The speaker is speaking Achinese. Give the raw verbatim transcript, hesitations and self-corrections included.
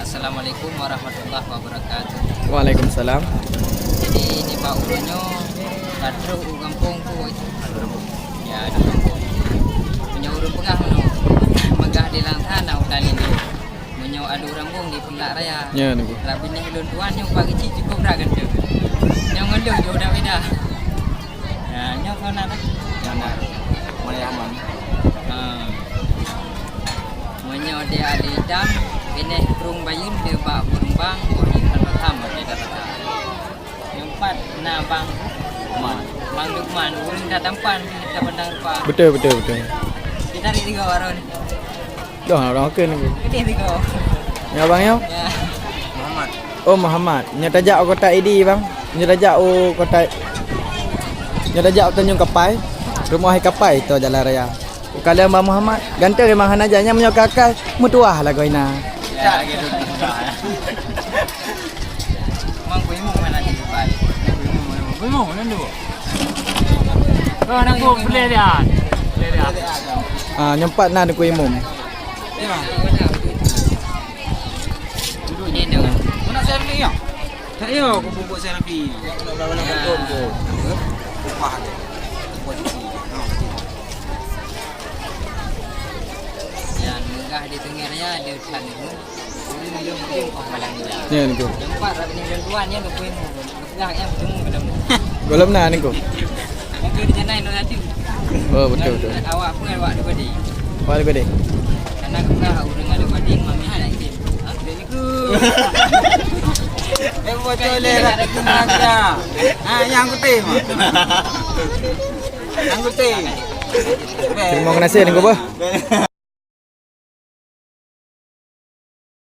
Assalamualaikum warahmatullahi wabarakatuh. Waalaikumsalam. Jadi, nibak ulôn nyoe ka trok u gampông tu. Ya, di gampông. Meunyoe ureueng peugah meunoe, meugah di Langsa na hutan lindung. Meunyoe adu rambong di Peureulak Raya. Ya, Teungku. Rabini ulôn tuan nyoe bak keuchik cukup brat ganteng. Nyoe ngon lôn jeuet beda-beda. Nah, nyoe kona dah. Mana? Mulai aman. Ha. Meunyoe di Ali Dam, binéh krueng Bayeuen di bak Beurumbang, boh ikan matam di dalam. Nyoe pat na Bang Lukman. Bang Lukman, ureueng that tampan di Kota Bandar Rupa. Betul, betul, betul. Kita di tiga warung. Dah, orang okey ni. Kita tiga. Ya, Bang, ya? Ya. Muhammad. Oh, Muhammad. Nyoe tajak u Kota Idi, Bang. Nyoe tajak u Kota, nyoe tajak u Tanjong Kapai. Rumoh hai Kapai tu jalan raya. Kalon Bang Muhammad, ganteng memang hana janya meunyoe kakai meutuah lagoe na. Mang kuimu mana di Dubai? Kuimu, kuimu, kuimu, nandu. Kau nak ku boleh lihat. Boleh lihat. Ah, nyoe pat na Teungku Imum. Ini dong. Kau nak selfie ya? Tak ya, aku bubuk selfie. Nak berapa-berapa tu? Upah dia. Upah dia. Ha, betul. Nyan, meugah di teungoh raya, di hutan ni. Nyan, Teungku. Nyan, pat rap ni, tuan, nyan, Teungku, nyan, peugah, nyan, bertemu, bertemu. Gohlom na, Teungku. Mungkin di sana, Indonesia. Oh, betul, betul. Awak pun, awak dua deh. Awak dua deh. Karena peugah, ureueng ada bading, mami ada izin. Ha? Dia ni ke? Eh, bocor le, ada kena dia. Ha, yang putih, mah. Yang putih. Terima kasih, Teungku, bah.